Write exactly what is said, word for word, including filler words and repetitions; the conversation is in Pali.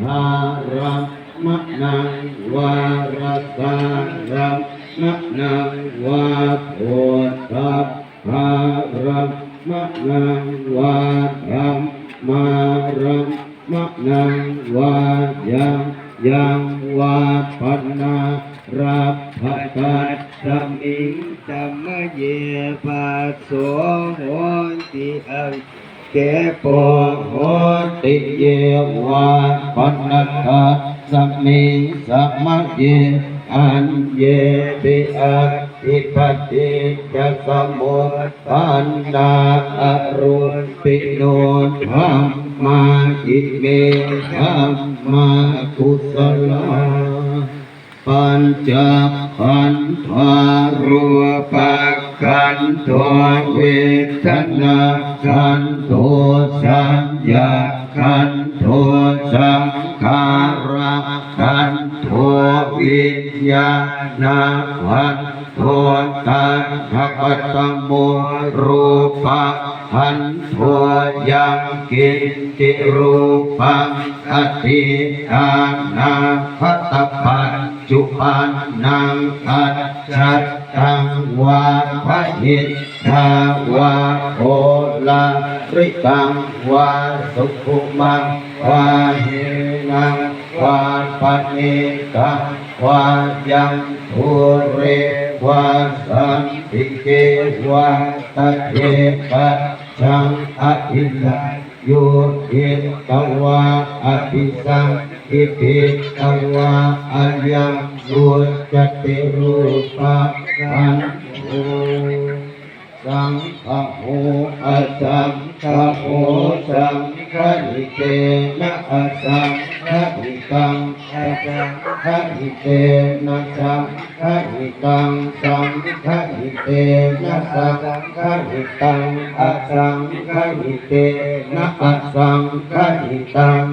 Dhārammaṇaṃ vā rasārammaṇaṃ vā phoṭṭhabbārammaṇaṃ vā dhammārammaṇaṃ vā yaṃ yaṃ vā panārabbha tasmiṃ samaye phasso hoti, avikkhepo hoti. Ye vā pana tasmiṃ samaye aññepi atthi paṭiccasamuppannā arūpino dhammā, ime dhammā kusalā. Pañcakkhandhā: rūpakkhandho, vedanākkhandho, saññākkhandho, saṅkhārakkhandho, viññāṇakkhandho. Tattha katamo rūpakkhandho? Yaṅkiñci rūpaṃ atītānāgatapaccuppannaṃ ajjhattaṃ vā bahiddhā vā oḷārikaṃ vā sukhumaṃ vā hīnaṃ vā paṇītaṃ vā yaṃ dūre vā santike vā tadekajjhaṃ abhisaññūhitvā abhisaṅkhipitvā ayaṃ vuccati rūpakkhandho. Saṅgaho asaṅgaho, saṅgahitena asaṅgahitaṃ, asaṅgahitena saṅgahitaṃ, saṅgahitena saṅgahitaṃ, asaṅgahitena asaṅgahitaṃ.